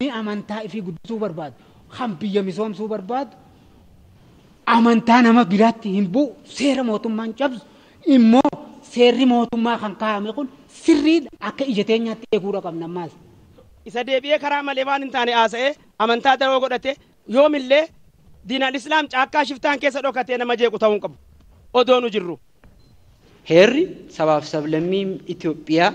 Namni amantaa ifii guddisuu barbaadu, kan biyya misoomsuu barbaadu, amantaa nama biraatti hin bu'u, seera mootummaan cabsu immoo seerri mootummaa kan kaa'ame kun sirriidha akka ija teenyaatti eeguudha qabna ammaas. Isa deebi'ee karaa malee waan hin taane haasa'ee amantaa daroo godhate yoomillee diinal islaam caakkaa shiftaan keessa dhokatee nama jeequ ta'uu hin qabu odoo nu jirru. Heerri sabaaf sablammii Itoophiyaa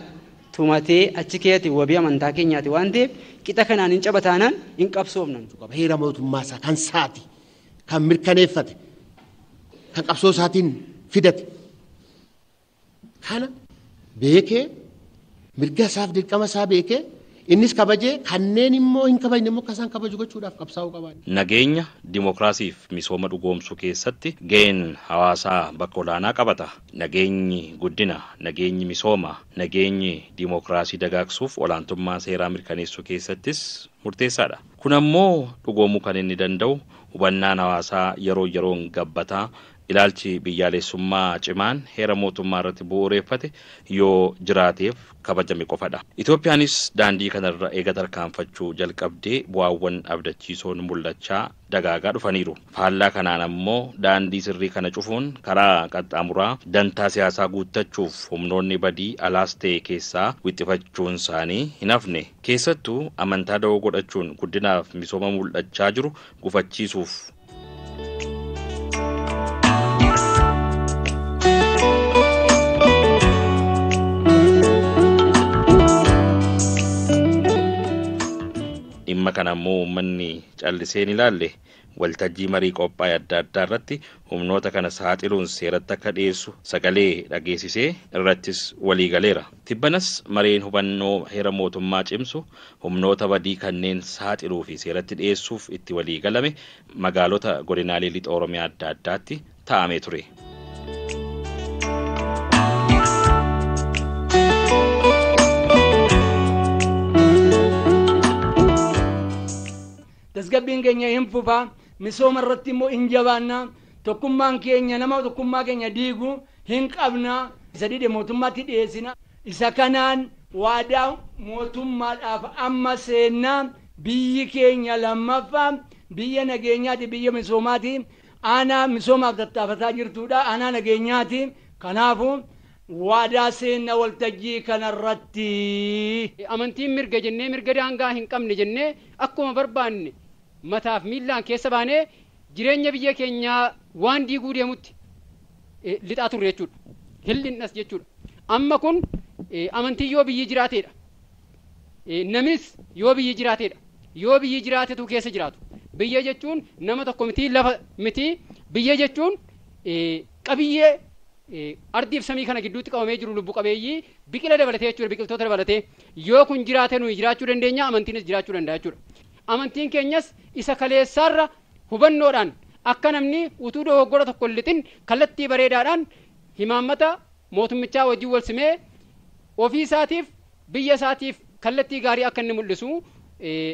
tumatee achi keetti wabii amantaa keenyaati waan ta'eef qixa kanaan hin cabataanaan hin qabsoofnan. Heera mootummaa isaa kan saati kan mirkaneeffate kan qabsoo isaatiin fidate kana beekee mirga isaaf dirqama isaa beekee innis kabajee kanneen immoo hin kabajne immoo akka isaan kabaju gochuudhaaf qabsaa'uu qaban. Nageenya dimookiraasiif misooma dhugoomsuu keessatti ga'een hawaasaa bakka olaanaa qabata. Nageenyi guddina, nageenyi misooma, nageenyi dimookiraasii dagaagsuuf olaantummaa seeraa mirkaneessuu keessattis murteessaadha. Kun ammoo dhugoomuu kan inni danda'u hubannaan hawaasaa yeroo yeroon gabbataa ilaalchi biyyaalessummaa cimaan heera mootummaa irratti bu'uureeffate yoo jiraateef kabajame qofadha. Itoophiyaanis daandii kanarra eega tarkaanfachuu jalqabdee bu'aawwan abdachiisoon mul'achaa dagaagaa dhufaniiru. Faallaa kanaan ammoo daandii sirrii kana cufuun karaa qaxxaamuraa dantaa siyaasaa guuttachuuf humnoonni badii alaas ta'e keessaa wixxifachuun isaanii hin hafne. Keessattuu amantaa da'oo godhachuun guddinaaf misooma mul'achaa jiru gufachiisuuf. Dhimma kana ammoo uummanni callisee hin ilaalle waltajjii marii qophaa'e adda addaa irratti humnoota kana saaxiluun seeratti akka dhiyeessu sagalee dhageessisee irrattis walii galeera. Tibbanas mareen hubannoo heera mootummaa cimsu humnoota badii kanneen saaxiluu fi seeratti dhiyeessuuf itti walii galame magaalota godinaalee lixa Oromiyaa adda addaatti taa'amee ture. Tasgabbiin keenya hin fufa, misooma irratti immoo hin jabaanna, tokkummaan keenya nama tokkummaa keenya diigu hin qabna, isa dide mootummaatti dhiyeessina. Isa kanaan waadaa mootummaadhaaf amma seenna, biyyi keenya lammaffaa biyya nageenyaati, biyya misoomaati, aanaa misoomaaf tattaafataa jirtudha, aanaa nageenyaati. Kanaafuu waadaa seenna waltajjii kanarratti. Amantiin mirga jennee mirga daangaa hin qabne jennee akkuma barbaanne mataaf miillaan keessa baanee jireenya biyya keenyaa waan diiguu deemutti lixaa turre jechuudha. Hillinnas jechuudha. Amma kun amantii yoo biyyi jiraateedha. Namis yoo biyyi jiraateedha. Yoo biyyi jiraatetu keessa jiraatu. Biyya jechuun nama tokko miti, lafa miti. Biyya jechuun qabiyyee ardiif samii kana gidduutti qabamee jiru lubbu qabeeyyii biqila dabalatee jechuudha, biqiltoota dabalatee. Yoo kun jiraate nuyi jiraachuu dandeenya, amantiinis jiraachuu danda'a jechuudha. Amantiin keenyas isa kaleessaarra hubannoodhaan akka namni utuu dogoggora tokko hin lixin kallattii bareedaadhaan himaammata mootummichaa wajjin wal simee ofii isaatiif biyya isaatiif kallattii gaarii akka inni mul'isu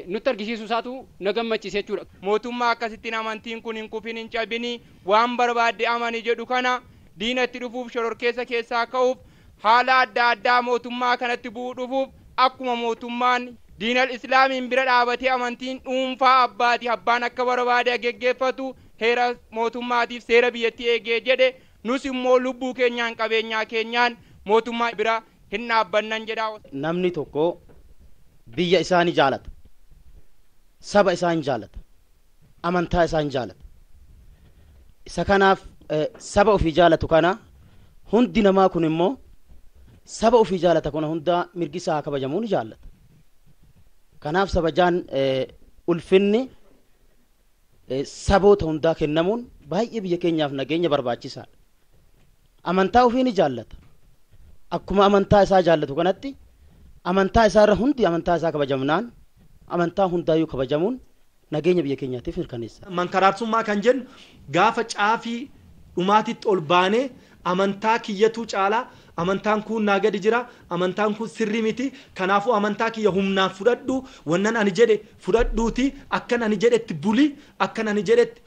nutti argisiisuu isaatu na gammachiise jechuudha. Mootummaa akkasittiin amantiin kun hin kufin hin cabini waan barbaadde amani jedhu kana diinatti dhufuuf shororkeessa keessaa ka'uuf haala adda addaa mootummaa kanatti bu'uu dhufuuf akkuma mootummaan diinal islaamiin bira dhaabatee amantiin dhuunfaa abbaati abbaan akka barbaade geggeeffatu heera mootummaatiif seera biyyattii eegee jedhe nus immoo lubbuu keenyaan qabeenyaa keenyaan mootummaa bira hin dhaabbannan jedha. Namni tokko biyya isaa ni jaalata, saba isaa ni jaalata, amantaa isaa ni jaalata. Isa kanaaf saba ofii jaalatu kana hundi namaa kun immoo saba ofii jaalata kana hunda mirgi isaa kabajamuu ni jaallata. Kanaaf sabajaan ulfinni saboota hundaa kennamuun baay'ee biyya keenyaaf nageenya barbaachisaadha. Amantaa ofii ni jaallata. Akkuma amantaa isaa jaallatu kanatti amantaa isaarra hundi amantaa isaa kabajamnaan amantaa hundaayyuu kabajamuun nageenya biyya keenyaatiif mirkaneessa. Mankaraarsummaa kan jennu gaafa caafii dhumaatitti ol baanee amantaa kiyyatuu caalaa amantaan kun naa gadi jira, amantaan kun sirrii miti, kanaafuu amantaa kiyya humnaan fudhadhu, wannan ani jedhe fudhadhuuti, akkan ani jedhetti buli, akkan ani jedhetti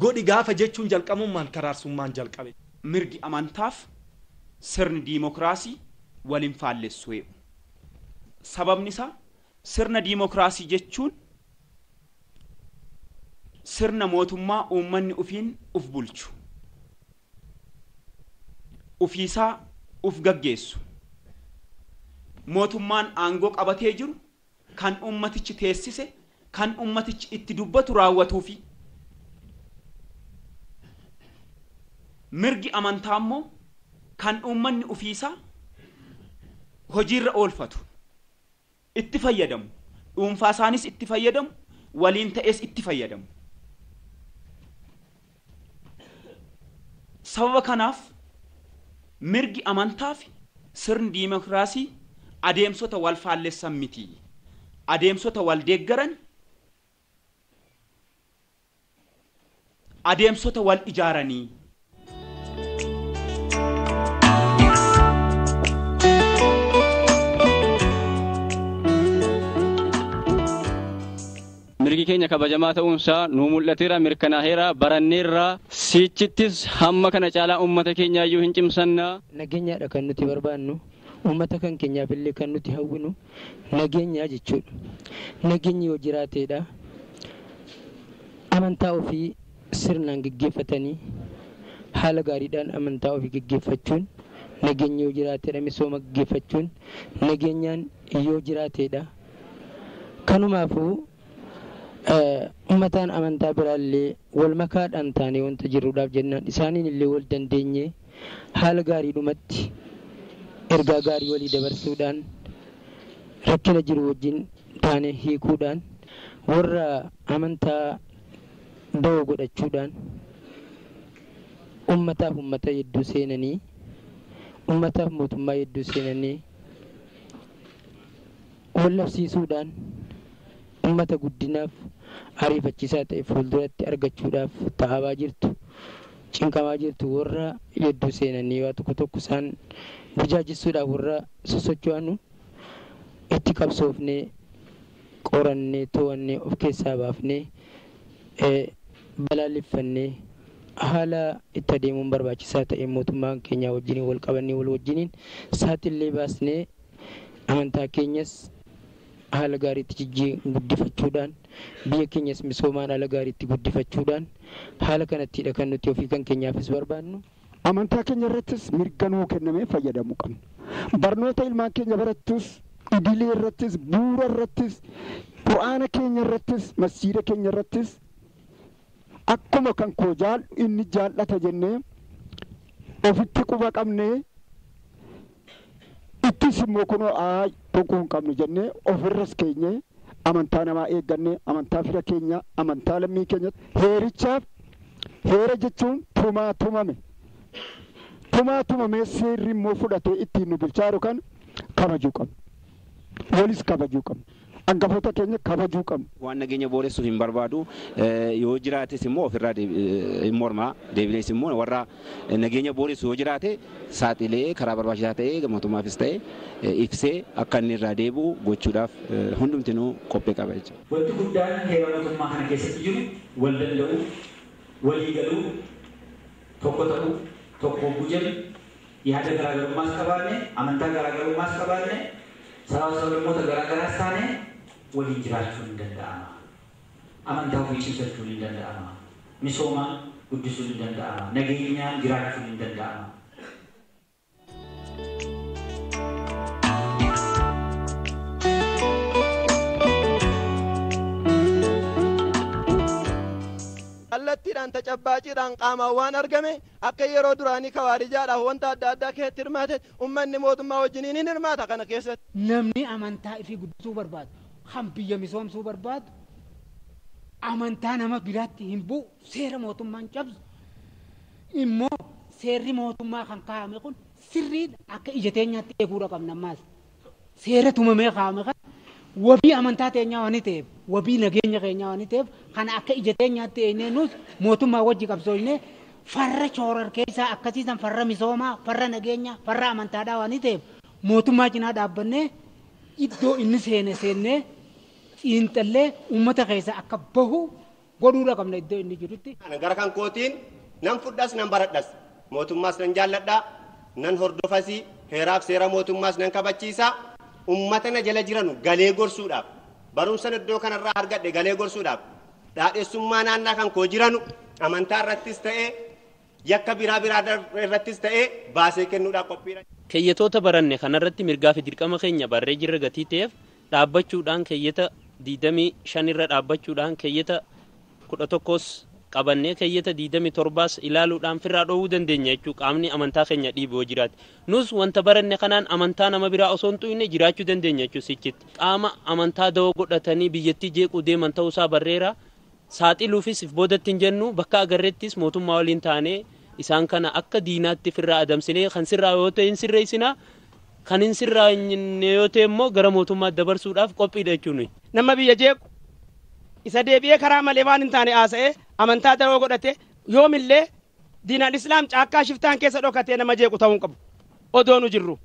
godhi gaafa jechuun jalqabuun mankaraarsummaan jalqabe. Mirgi amantaaf sirni diimokiraasii waliin faallessu. Sababni isaa Sirna diimokiraasii jechuun sirna mootummaa uummanni ufiin uf bulchu, ufiisaa uf gaggeessu, mootummaan aangoo qabatee jiru kan uummatichi teessise, kan uummatichi itti dubbatu raawwatuufi mirgi amantaa immoo kan uummanni ufiisaa hojiirra oolfatu, itti fayyadamu, dhuunfaa isaanis itti fayyadamu, waliin ta'es itti fayyadamu. Sababa kanaaf mirgi amantaa fi sirni diimokiraasii adeemsota wal faallessan miti. Adeemsota wal deeggaran, adeemsota wal ijaaranii. Mirgi keenya kabajamaa ta'uunsaa nu mul'ateera, mirkanaaheera, baranneerra, sichittis hamma kana caalaa uummata keenyaayyuu hin cimsanna. Nageenyaadha kan nuti barbaannu, uummata kan keenyaaf illee kan nuti hawwinu nageenya jechuudha. Nageenyi yoo jiraateedha amantaa ofii sirnaan gaggeeffatanii haala gaariidhaan amantaa ofii gaggeeffachuun nageenyi yoo jiraateedha, misooma gaggeeffachuun nageenyaan yoo jiraateedha. Kanumaafuu uummataan amantaa biraallee wal makaadhaan taanee wanta jirruudhaaf jennaan isaaniin illee wal dandeenye haala gaariidhumatti ergaa gaarii walii dabarsuudhaan rakkina jiru wajjin taanee hiikuudhaan warra amantaa da'oo godhachuudhaan uummataaf uummata hedduu seenanii uummataaf mootummaa hedduu seenanii wal labsiisuudhaan uummata guddinaaf ariifachiisaa ta'e fuulduratti argachuudhaaf ta'abaa jirtu, cinqamaa jirtu warra hedduu seenanii waa tokko tokko isaan burjaajjessuudhaaf warra sosocho'anu itti qabsoofnee qorannee to'annee of keessaa baafnee balaaleffannee haala itti adeemuun barbaachisaa ta'e mootummaan keenya wajjiniin wal qabannee wal wajjiniin saaxillee baasnee amantaa keenyas haala gaariitti guddifachuudhaan biyya keenyas misoomaan haala gaariitti guddifachuudhaan haala kanattidha kan nuti ofii kan keenyaafis barbaannu. Amantaa keenya irrattis mirga nuu kennamee fayyadamuu qabna. Barnoota ilmaan keenya barattus, idilee irrattis, bu'uura irrattis, qur'aana keenya irrattis, masjiida keenya irrattis akkuma kan koo jaallu inni jaallata jennee ofitti quba qabnee ittis immoo kunoo aay tokko hin qabnu jennee ofirras keenyee amantaa namaa eeggannee amantaa fira keenya amantaa lammii keenya heerichaaf heera jechuun tumaa tumame. Tumaa tumamee seerri immoo fudhatee ittiin nu bulchaaru kan kabajuu qabna. Walis kabajuu qabna. Hangafoota keenya kabajuu qabna. Waan nageenya booressuuf hin barbaadu yoo jiraates immoo ofirraa hin mormaa deebinees immoo warra nageenya booressu yoo jiraate saaxilee karaa barbaachisaa ta'e mootummaafis ta'e ibsee akka inni irraa deebi'u gochuudhaaf hundumtinuu qophii qaba jechuudha. Wanti guddaan heera mootummaa kana keessatti jiru wal danda'uu, walii galuu, tokko ta'uu, tokko gujan, yaada garaagarummaas qabaanne, amantaa garaagarummaas qabaanne, sababa sablammoota garaagaraas taane waliin jiraachuun hin danda'ama. Amantaa ofii cimsachuun hin danda'ama. Misooma guddisuun hin danda'ama. Nageenyaan jiraachuun hin danda'ama. Kallattiidhaan tacabbaaciidhaan qaamaan waan argame akka yeroo duraanii kawaarijaadhaaf wanta adda addaa keessatti hirmaate uummanni mootummaa wajjiniin hin hirmaata kana keessatti. Namni amantaa ifii guddisuu barbaadu, kan biyya misoomsuu barbaadu, amantaa nama biraatti hin bu'u, seera mootummaan cabsu, immoo seerri mootummaa kan kaa'ame kun sirriidha akka ija teenyaatti eeguudha qabna ammaas. Seera tumamee kaa'ame kan wabii amantaa teenyaa waan ta'eef, wabii nageenya keenyaa waan ta'eef, kana akka ija teenyaatti eegnee nus mootummaa wajji qabsoofnee farra shoorar keessaa akkasiisan farra misoomaa, farra nageenyaa, farra amantaadhaa waan ta'eef mootummaa cinaa dhaabbannee iddoo inni seene seennee xiinxallee uummata keessa akka bahu godhuudha qabna iddoo inni jirutti. Gara kan kootiin nan fudhas nan baradhas mootummaas nan jaalladha nan hordofas heeraaf seera mootummaas nan kabachiisa ummata na jala jiranu galee gorsuudhaaf Barumsan iddoo kanarraa argadhe galee gorsuudhaaf dhaadhessummaa naannaa kan koo jiranu amantaa irrattis ta'ee yakka biraa biraa irrattis ta'ee baasee kennuudhaaf qophiidha. Keeyyatoota baranne kanarratti mirgaa fi dirqama keenya barree jirra gatii ta'eef dhaabbachuudhaan keeyyata 25 irra dhaabbachuudhaan keeyyata 11s qabannee keeyyata 27s ilaaluudhaan firraa dhoowwuu dandeenya jechuu qaamni amantaa keenya dhiibu yoo jiraate. Nus wanta baranne kanaan amantaa nama biraa osoo hin tuqne jiraachuu dandeenya jechuu sichitti. Qaama amantaa dawoo godhatanii biyyattii jeequu deeman ta'uusaa barreera. Saaxiluufis if boodatti hin jennu, bakka agarreettis mootummaa waliin taanee isaan kana akka diinaatti firraa adamsinee kan sirraa yoo ta'e hin sirreessinaa, kan hin sirraa'inne yoo ta'e immoo gara mootummaatti dabarsuudhaaf qophiidha jechuun. Nama biyya jeequ isa deebi'ee karaa malee waan hin taane haasa'ee amantaa dawoo godhate yoomillee diinaan islaam caakkaa shiftaan keessa dhokatee nama jeequ ta'uu hin qabu. Odoo nu jirru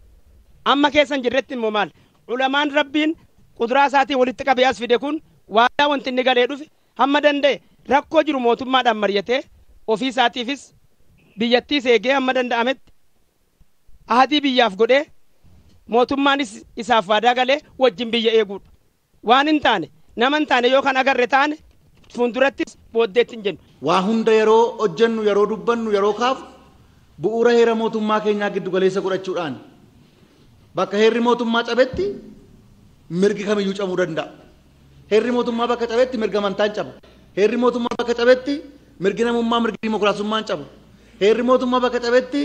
amma keessa hin jirretti immoo maal ulamaan rabbiin kuduraa isaatiin walitti qabee as fide kun waadaa wanti inni galee dhufe hamma danda'e rakkoo jiru mootummaadhaan mari'atee ofii isaatiifis biyyattiis eegee hamma danda'ametti ahadii biyyaaf godhee mootummaanis isaaf waadaa galee wajjin biyya eeguudha. Waan hin taane nama hin taane yoo kan agarre taane fuuldurattis booddeetti hin jennu. Waa hunda yeroo hojjennu, yeroo dubbannu, yeroo kaafnu bu'uura heera mootummaa keenyaa giddu galeessa godhachuudhaan bakka heerri mootummaa cabetti mirgi kamiyyuu cabuu danda'a. Heerri mootummaa bakka cabetti mirga amantaan caba. Heerri mootummaa bakka cabetti mirgi namummaa, mirgi dimookiraasummaan caba. Heerri mootummaa bakka cabetti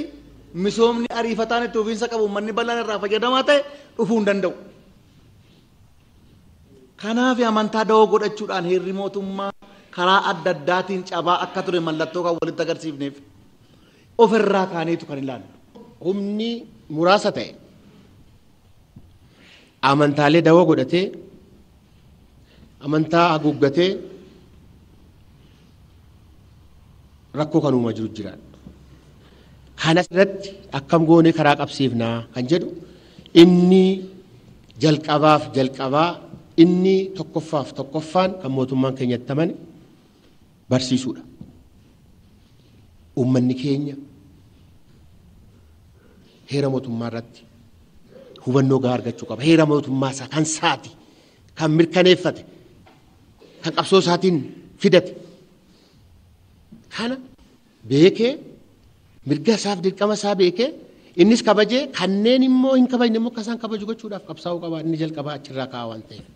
misoomni ariifataan itti fufiinsa qabu uummanni bal'aan irraa fayyadamaa ta'e dhufuu hin danda'u. Kanaaf amantaa dawoo godhachuudhaan heerri mootummaa karaa adda addaatiin cabaa akka ture mallattoo kan walitti agarsiifneef ofirraa kaaneetu kan ilaallu. Humni muraasa ta'e amantaalee dawoo godhatee amantaa haguuggatee rakkoo kan uumaa jiru jira. Kanas irratti akkam goonee karaa qabsiifnaa kan jedhu inni jalqabaaf jalqabaa inni tokkoffaaf tokkoffaan kan mootummaan keenyatti amane barsiisuudha. Uummanni keenya heera mootummaa irratti hubannoo gahaa argachuu qaba. Heera mootummaa isaa kan saati, kan mirkaneeffate, kan qabsoo isaatiin fidate. Kana beekee mirga isaaf dirqama isaa beekee innis kabajee kanneen immoo hin kabajne immoo akka isaan kabaju gochuudhaaf qabsaa'uu qaba. Inni jalqabaa achirraa kaa'aa waan ta'eef.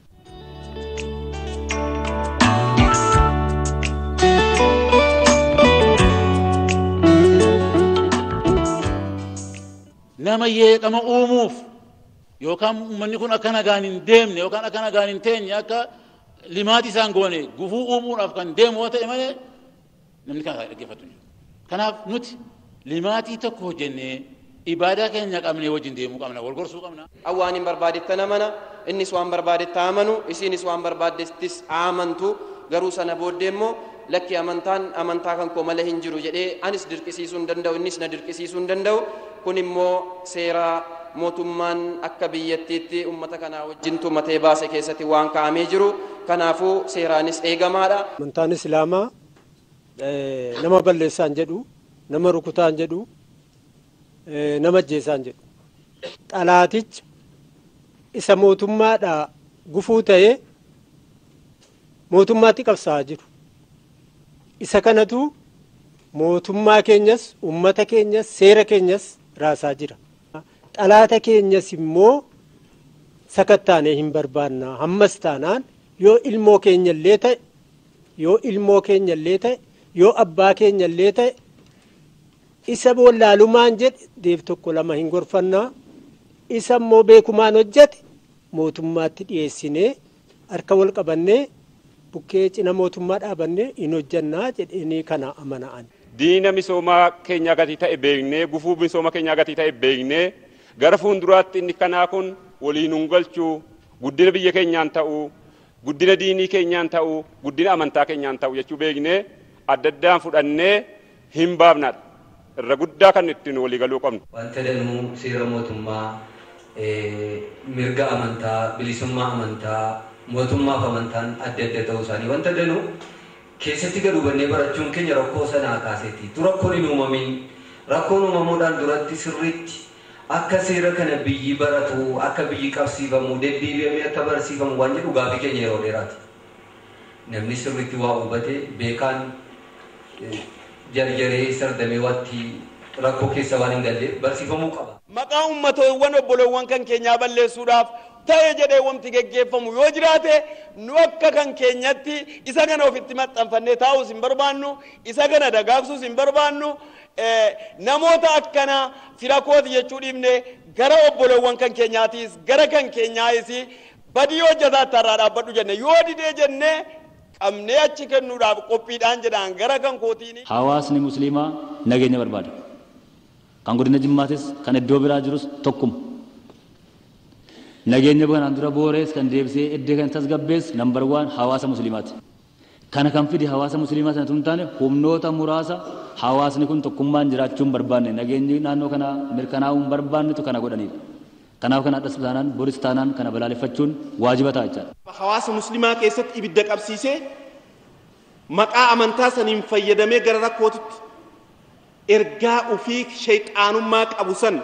Nama yeeqama uumuuf yookaan uummanni kun akka nagaan hin deemne yookaan akka nagaan hin teenye akka limaati isaan goone gufuu uumuudhaaf kan deemu yoo ta'e malee namni kana dhaggeeffatu hin jiru. Kanaaf nuti limaatii tokko hojjennee ibaadaa keenya qabnee wajjin deemuu qabna, wal gorsuu qabna. Waan hin barbaadetti amana, innis waan barbaadetti amanu, isinis waan barbaadettis amantu, garuu sana booddee immoo lakki amantaan amantaa kan koo malee hin jiru jedhee anis dirqisiisuu hin danda'u, innis na dirqisiisuu hin danda'u. Kun immoo seera mootummaan akka biyyattiitti uummata kanaa wajjin tumatee baase keessatti waan kaa'amee jiru, kanaafuu seeraanis eegamaadha. Amantaan Islaamaa nama balleessaan jedhu, nama rukutaan jedhu, nama ajjeesaan jedhu. Xalaatichi isa mootummaadhaa gufuu ta'ee mootummaatti qabsaa'aa jiru. Isa kanatu mootummaa keenyas, uummata keenyas, seera keenyas raasaa jira. Xalaata keenyas immoo sakattaanee hin barbaanna. Hammas taanaan yoo ilmoo keenya illee ta'e, yoo ilmoo keenya illee ta'e, yoo abbaa keenya illee ta'e isa wallaalumaan jedhe deef tokko lama hin gorfannaa. Isa immoo beekumaan hojjete mootummaatti dhiyeessinee harka wal qabannee bukkee cina mootummaa dhaabannee hin hojjannaa jedhanii kana amana'an. Diina misoomaa keenyaa gatii ta'e beeknee, gufuu misooma keenyaa gatii ta'e beeknee gara fuulduraatti inni kanaa kun waliin nun galchuu, guddina biyya keenyaan ta'uu, guddina diinii keenyaan ta'uu, guddina amantaa keenyaan ta'uu jechuu beeknee adda addaan fudhannee hin baafnadha. Irra guddaa kan ittiin walii galuu qabnu. Wanta danuu seera mootummaa, mirga amantaa, bilisummaa amantaa, mootummaaf amantaan adda adda ta'uu isaanii wanta danuu keessatti gad hubannee barachuun keenya rakkoo sanaa kaaseeti. Rakkoon hin uumamin, rakkoon uumamuudhaan duratti sirriitti Akka seera kana biyyi baratu, akka biyyi qabsiifamu, deddeebi'amee akka barsiifamu waan jedhu gaafii keenya yeroo dheeraati. Namni sirriitti waa hubate beekaan jarjaree sardamee waatti rakkoo keessa waan hin galle barsiifamuu qaba. Maqaa ummatoowwan obboloowwan kan keenyaa balleessuudhaaf ta'e jedhee wanti geggeeffamu yoo jiraate, nu akka kan keenyatti isa kana ofitti maxxanfannee taa'uus hin barbaannu, isa kana dagaagsuus hin barbaannu. Namoota akkana fira kooti jechuu dhiibne gara obboloowwan kan keenyaatiis gara kan keenyaayis badii hojjetaa irraa dhaabbadhu jenne, yoo didee jenne qabnee achi kennuudhaaf qophiidhaan jedhaan gara kan kootiin. Hawaasni musliimaa nageenya barbaada. Kan godina Jimmaatis kan iddoo biraa jirus tokkuma. Nageenya kanaan dura boorees kan deebisee iddoo kan tasgabbees number 1 hawaasa musliimaati. Kana kan fide hawaasa musliimaa sana tun taane humnoota muraasa hawaasni kun tokkummaan jiraachuu hin barbaanne, nageenyi naannoo kana mirkanaa'uu hin barbaannetu kana godhanidha. Kanaaf kana dhas taanaan boris taanaan kana balaaleffachuun waajiba ta'a jechaadha. Hawaasa musliimaa keessatti ibidda qabsiisee maqaa amantaa saniin fayyadamee gara rakkootitti ergaa ofii shayxaanummaa qabu san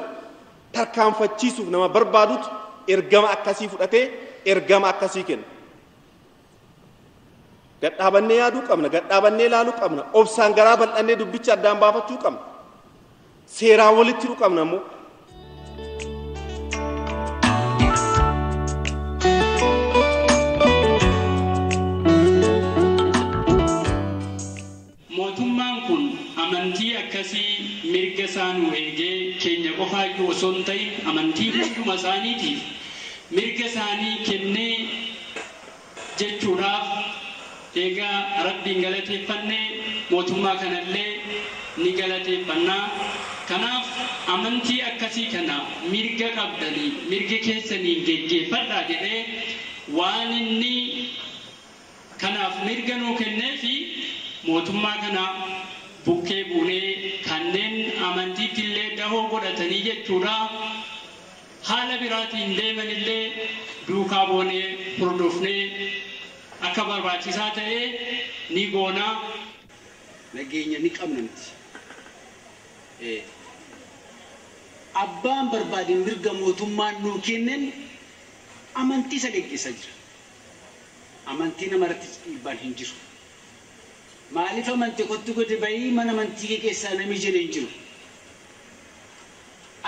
tarkaanfachiisuuf nama barbaadutu ergama akkasii fudhatee ergama akkasii kenna. Gadhaabannee yaaduu qabna, gadhaabannee ilaaluu qabna, obsaan garaa bal'annee dubbicha addaan baafachuu qabna. Seeraan walitti hidhuu qabna immoo. Mootummaan kun amantii akkasii mirga isaanuu eegee keenya qofaayyuu osoo hin ta'in amantii hunduma isaaniitiif mirga isaanii kennee jechuudhaaf eegaa Rabbiin galateeffannee mootummaa kanallee ni galateeffannaa. Kanaaf amantii akkasii kana mirga qabdanii mirga keessaniin geggeeffadhaa jedhee waan inni kanaaf mirga nuu kenneefi mootummaa kana bukkee buunee kanneen amantiitti illee dahoo godhatanii jechuudha. Haala biraatiin deemanillee duukaa boonee hordofnee akka barbaachisaa ta'e ni goonaa. Nageenya ni qabna miti. Abbaan barbaade mirga mootummaan nuu kennen amantii isa geggeessaa jira. Amantii namarratti dhiibbaan hin jiru. Maaliif amantii kottu gadi bahii mana amantii kee keessaa namni jedhe hin jiru.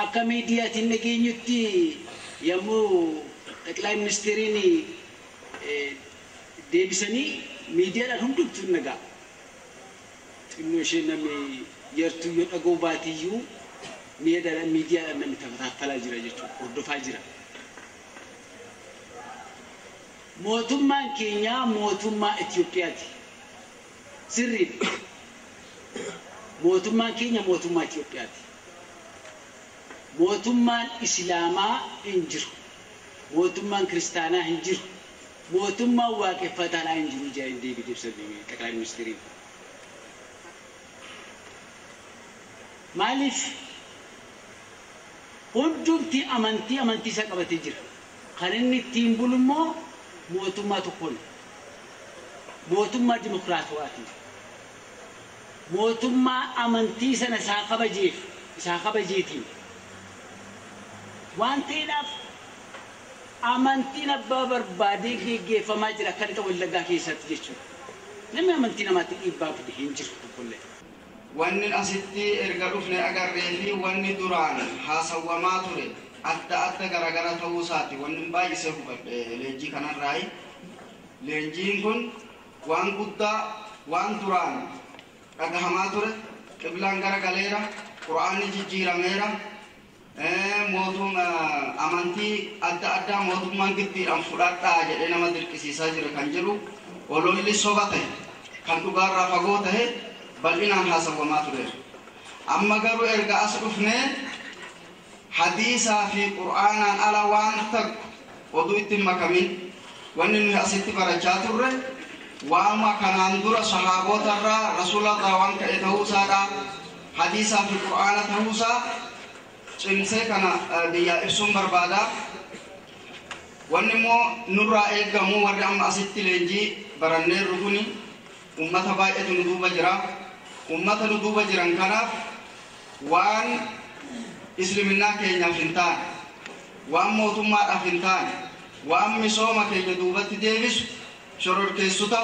Akka miidiyaatiin dhageenyutti yommuu xaqilaa ministeeriin deebisanii miidiyaadhaan hundumtuu nagaa. Xinnoo ishee namni yartuu yoo dhaga'uu baatiyyuu miidiyaadhaan namni tattaafalaa jira jechuudha, hordofaa jira. Mootummaan keenyaa mootummaa Itoophiyaati. Sirriidha. Mootummaan keenya mootummaa Itoophiyaati. Mootummaan Islaamaa hin jiru. Mootummaan Kiristaanaa hin jiru. Mootummaan waaqeffataadhaa hin jiru jedhanii deebii deebisan xaqilaa ministeeriin. Maaliif hundumti amantii amantii isaa qabatee jira. Kan inni ittiin bulu immoo mootummaa tokkoon. Mootummaa dimokiraatawaatiin. Mootummaa amantii sana isaa kabajeef isaa kabajeetiin. Waan ta'eedhaaf amantiin abbaa barbaadee geggeeffamaa jira akka lixa Wallaggaa keessatti jechuudha. Namni amantii namaatti dhiibbaa fide hin jiru tokkollee. Wanni asitti erga dhufne agarree fi wanni duraan haasawwamaa ture adda adda garagara ta'uu isaati. Wanni baay'isee hubadhe leenjii kanarraayi. Leenjiin kun waan guddaa waan duraan dhagahamaa ture qiblaan garagaleera, qura'aanni jijjiirameera, mootummaa amantii adda addaa mootummaan giddiidhaan fudhadhaa jedhee nama dirqisiisaa jira kan jedhu ololli soba ta'e kan dhugaarraa fagoo ta'e bal'inaan haasawwamaa tureera. Amma garuu erga as dhufnee hadiisaa fi qura'aanaan ala waan tokko oduu ittiin makamin wanni nuyi asitti barachaa turre waanuma kanaan dura sahaabotarraa rasuularraa waan ka'e ta'uusaadha. Hadiisaa fi qura'aana ta'uusaa cimsee kana biyyaa ibsuun barbaada. Wanni immoo nurraa eegamu warri amma asitti leenjii baranneerru kuni uummata baay'eetu nu duuba jira. Uummata nu duuba jiran kanaaf waan Isliminnaa keenyaaf hin taane, waan mootummaadhaaf hin taane, waan misooma keenya duubatti deebisu shororkeessota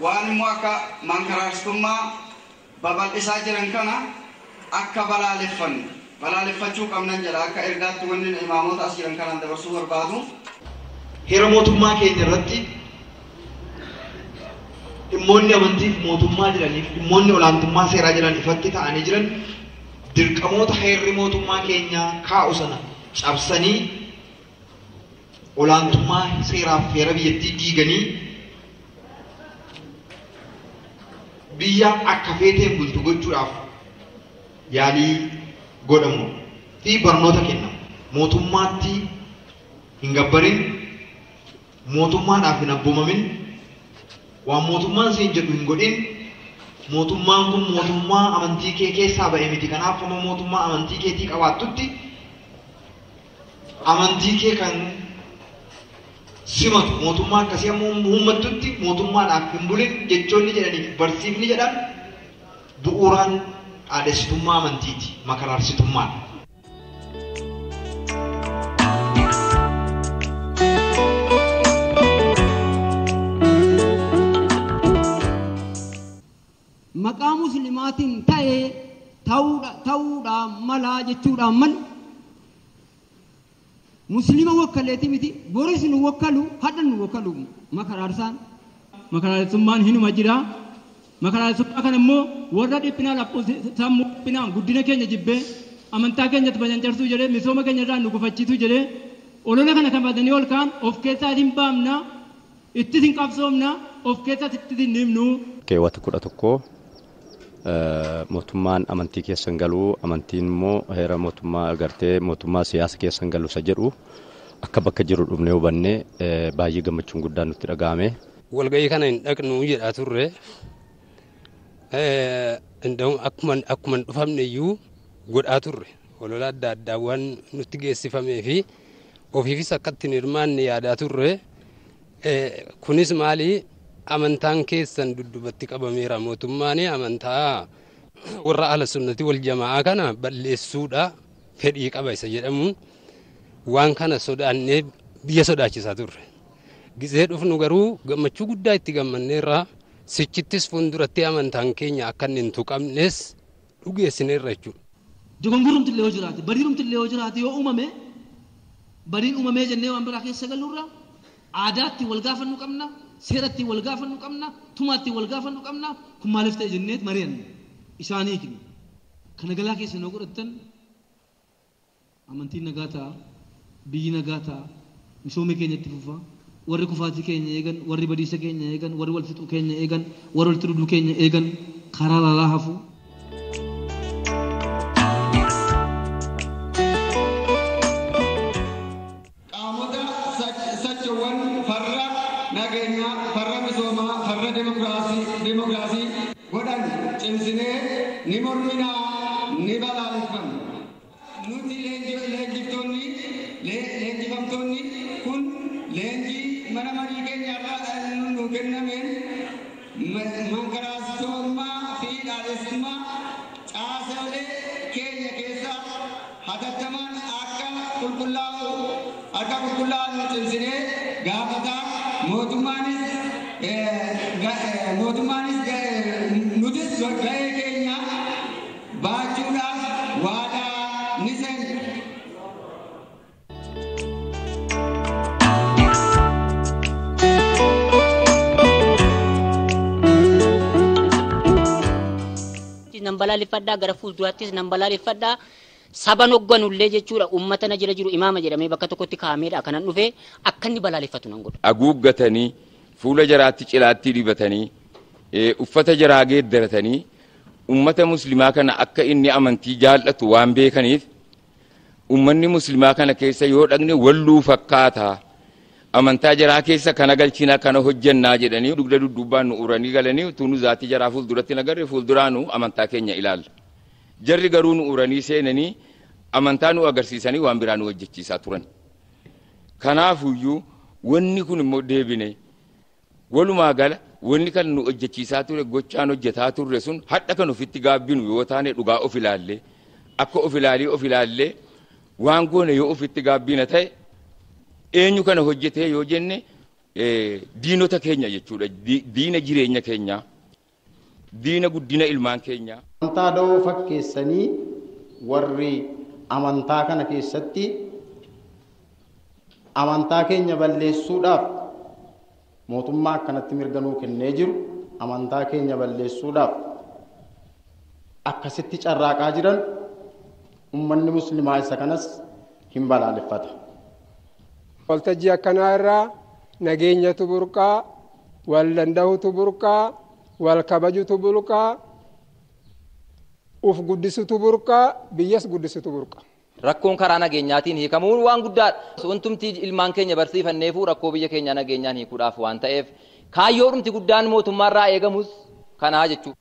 waan immoo akka mankaraarsummaa babal'isaa jiran kana akka balaaleffannu balaaleffachuu qabnan jedha akka ergaatti wanni imaamota as jiran kanaan dabarsuu barbaadu. Heera mootummaa keenya irratti dhimmoonni amantiif mootummaa jedhaniif dhimmoonni olaantummaa seeraa jedhan ifatti ta'anii jiran dirqamoota heerri mootummaa keenyaa kaa'u sana cabsanii olaantummaa seeraaf heera biyyattii diiganii biyya akka feeteen bultu gochuudhaaf yaalii godhamu fi barnoota kennamu. Mootummaatti hin gabbarin, mootummaadhaaf hin abboomamin, waan mootummaan siin jedhu hin godhin, mootummaan kun mootummaa amantii kee keessaa ba'e miti. Kanaaf hamma mootummaa amantii keetii qabaattutti amantii kee kan simatu mootummaa akkasii ammoo uummattutti mootummaadhaaf hin bulin jechoonni jedhaniif barsiifni jedhan bu'uuraan dhaadhessitummaa amantiiti, makaraarsitummaadha. Maqaa muslimaatiin ta'ee ta'uudhaan malaa jechuudhaan mal muslima wakkaleeti miti boris nu wakkalu hadha nu wakkalu makaraarsaan. Makaraarsummaan hinuma jira. Makaraarsummaa kana immoo warra dhiphinaa sammuu dhiphinaan guddina keenya jibbee amantaa keenyatti bajancarsuu jedhee misooma keenya irraa nu gufachiisuu jedhee olola kana kan baatanii ol ka'an of keessaa hin baamna, ittis hin qabsoomna, of keessaas ittis hin himnu. Keewwata 11 mootummaan amantii keessa hin galu, amantiin immoo heera mootummaa agartee mootummaa siyaasa keessa hin galu isa jedhu akka bakka jiru dhufnee hubannee baay'ee gammachuun guddaan nutti dhaga'ame. Walga'ii kana hin dhaqnu jedhaa turre. Akkuma hin dhufamne iyyuu godhaa turre. Olola adda addaa waan nutti geessifamee fi ofiifis akka ittiin hirmaanne yaadaa turre. Kunis maali? Amantaan keessan dudduubatti qabameera. Mootummaan amantaa warra ahla sunnati wal jamaa kana balleessuudha fedhii qaba isa jedhamuun waan kana sodaannee biyya sodaachisaa turre. Gisee dhufnu garuu gammachuu guddaa itti gammanneerra. Sichittis fuulduratti amantaan keenya akka inni hin tuqamnes dhugeessineerra jechuudha. Dogongorumti illee yoo jiraate, badiirumti illee yoo jiraate yoo uumame, badiin uumamee jennee waan biraa keessa galuurra aadaatti wal gaafannu qabna, seeratti wal gaafannu qabna, tumaatti wal gaafannu qabna, kun maaliif ta'e jenneet mari'anna. Isaanii kennu. Kana galaa keessa yoo godhattan amantiin nagaa ta'a, biyyi nagaa ta'a, misoomni keenya itti fufa, warri kufaatii keenya eegan, warri badiisa keenya eegan, warri wal fixuu keenya eegan, warri walitti dhudhuu keenya eegan karaa laalaa hafu. Qaamota socho'an farra nageenyaa, farra misoomaa, farra dimokiraasii godhan cimsinee ni morminaa, ni balaaleffanna. Nuti leenjifamtoonni kun leenjii mana marii keenya irraa nu kennameen mankaraasummaa fi dhaadhessummaa caasaalee keenya keessa hatattamaan akka qulqullaa'u cimsinee gaafataa mootummaanis nutis ga'ee keenya baachuudhaaf waadaa ni seenna. Nan balaaleffadhaa gara fuulduraattis nan balaaleffadhaa saban hoogganullee jechuudha uummata na jala jiru imaama jedhamee bakka tokkotti kaa'ameedha kanan dhufe akka inni balaaleffatu nan godha. Haguuggatanii fuula jaraatti cilaatti dibatanii uffata jaraa geeddaratanii uummata muslimaa kana akka inni amantii jaallatu waan beekaniif uummanni muslimaa kana keessa yoo dhaqne walluu fakkaata amantaa jaraa keessa kana galchina kana hojjannaa jedhanii dugda dudduubaan nu uranii galanii utuu nu zaatii jaraa fuulduratti hin agarre fuulduraa nu amantaa keenya ilaalla. Jarri garuu nu uranii seenanii amantaa nu agarsiisanii waan biraa nu hojjechiisaa turan. Kanaafuyyuu wanni kun immoo deebine walumaa gala wanni kan nu hojjechiisaa ture gochaan hojjetaa turre sun hadha kan ofitti gaabbinu yoo taane dhugaa of ilaalle Akka of ilaalii of ilaallee waan goone yoo ofitti gaabbiina ta'e eenyu kana hojjetee yoo jenne diinota keenya jechuudha. Diina jireenya keenyaa, diina guddina ilmaan keenyaa. Amantaa da'oo fakkeessanii warri amantaa kana keessatti amantaa keenya balleessuudhaaf mootummaa akkanatti mirga nuu kennee jiru amantaa keenya balleessuudhaaf akkasitti carraaqaa jiran ummanni muslimaa isa kanas hin balaaleffata. Waltajjii akkanaa irraa nageenyatu burqaa, wal danda'utu burqaa, wal kabajutu burqaa, uf guddisutu burqaa, biyyas guddisutu burqa. Rakkoon karaa nageenyaatiin hiikamuun waan guddaadha. Wantumti ilmaan keenya barsiifanneefuu rakkoo biyya keenyaa nageenyaan hiikuudhaaf waan ta'eef kaayyoodhumti guddaan mootummaarraa eegamus kanaa jechuudha.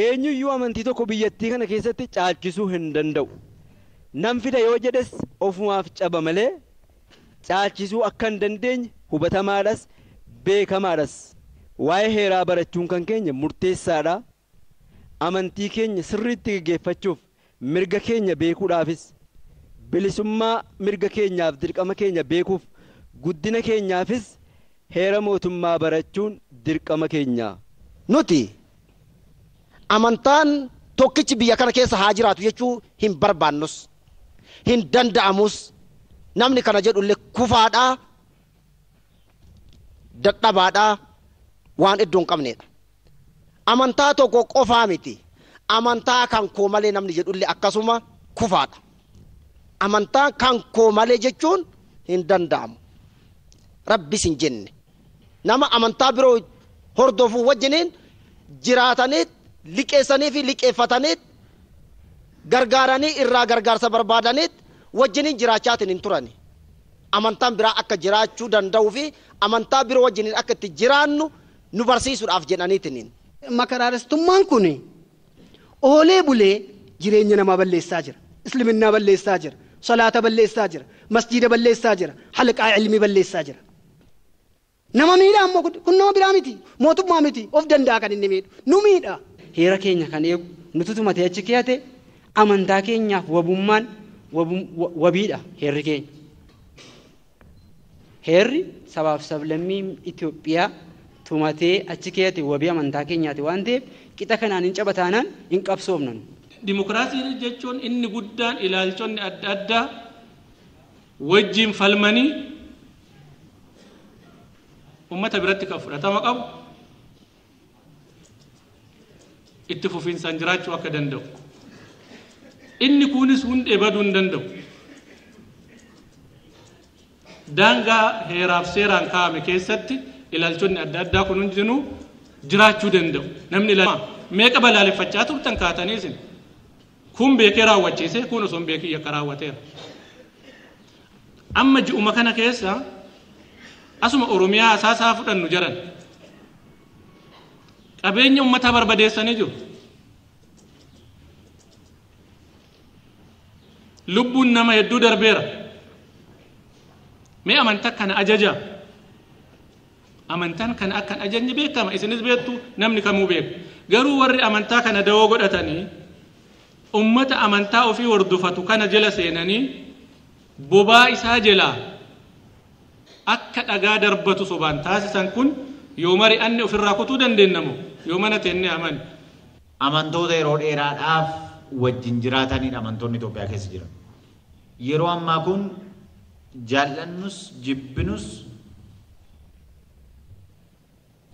Eenyuyyuu amantii tokko biyyattii kana keessatti caalchisuu hin danda'u. Nan fida yoo jedhes ofumaaf caba malee caalchisuu akka hin dandeenye hubatamaadhas beekamaadhas. Waa'ee heeraa barachuun kan keenya murteessaadha. Amantii keenya sirriitti gaggeeffachuuf mirga keenya beekuudhaafis bilisummaa mirga keenyaaf dirqama keenya beekuuf guddina keenyaafis heera mootummaa barachuun dirqama keenya. Nuti amantaan tokkichi biyya kana keessa haa jiraatu jechuu hin barbaannus hin danda'amus namni kana jedhullee kufaadhaa dadhabaadhaa waan iddoo hin qabneedha. Amantaa tokko qofaa miti. Amantaa kan koo malee namni jedhullee akkasuma kufaadha. Amantaa kan koo malee jechuun hin danda'amu. Rabbis hin jenne. Nama amantaa biroo hordofuu wajjiniin jiraataniit liqeessanii fi liqeeffataniit gargaaranii irraa gargaarsa barbaadaniit wajjiniin jiraachaatiin hin turani. Amantaan biraa akka jiraachuu danda'uu fi amantaa biroo wajjiniin akka itti jiraannu nu barsiisuudhaaf jedhaniitiin. Makaraarestummaan kun oolee bulee jireenya namaa balleessaa jira. Isliminnaa balleessaa jira. Salaata balleessaa jira. Masjiida balleessaa jira. Halqaa ilmii balleessaa jira. Nama miidha ammoo kun nama biraa miti. Mootummaa miti. Of danda'a kan inni miidhu. Nu miidha. Heera keenya kan eegu nuti tumatee achi keeyate amantaa keenyaaf wabummaan wabiidha heerri keenya. Heerri sabaaf sablammii Itoophiyaa tumatee achi keeyate wabii amantaa keenyaati waan ta'eef qixa kanaan hin cabataanaan hin qabsoofnan. Dimokiraasii jechuun inni guddaan ilaalchonni adda addaa wajjin falmanii uummata biratti kan fudhatama qabu itti fufiinsaan jiraachuu akka danda'u. Inni kunis hundee baduu hin danda'u. Daangaa heeraaf seeraan kaa'ame keessatti ilaalchonni adda addaa kun hundinuu jiraachuu danda'u. Namni meeqa balaaleffachaa turtan kaatanii isin kun beekee raawwachiise kun osoo hin beekin yakka raawwateera. Amma ji'uma kana keessa asuma Oromiyaa asaasaa fudhannu jaran qabeenya uummataa barbadeessanii jiru. Lubbuun nama hedduu darbeera. Mee amantaa kana ajaja. Amantaan kana akkan ajajni beekama isinis beektu namni kamuu beeku. Garuu warri amantaa kana dawoo godhatanii ummata amantaa ofii hordofatu kana jala seenanii bobaa isaa jalaa akka dhagaa darbatu sobaan taasisan kun yoo mari'anne ofirraa kutuu dandeenyamu yoo mana teenne amani. Amantoota yeroo dheeraadhaaf wajjin jiraatanidha amantoonni Itoophiyaa keessa jiran. Yeroo ammaa kun jaallannus jibbinus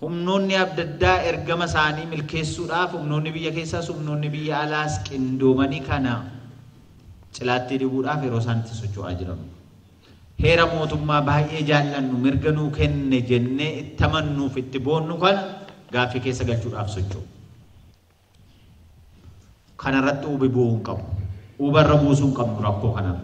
humnoonni adda addaa ergama isaanii milkeessuudhaaf humnoonni biyya keessaas humnoonni biyya alaas qindoomanii kana cilaatti dibuudhaaf yeroo isaan itti socho'aa jiran. Heera mootummaa baay'ee jaallannu mirga nuu kenne jennee itti amannuuf itti boonnu kana gaaffii keessa galchuudhaaf socho'u. Kanarratti hubi bu'uu hin qabu. Hubarra buusuu hin qabnu rakkoo kanarra.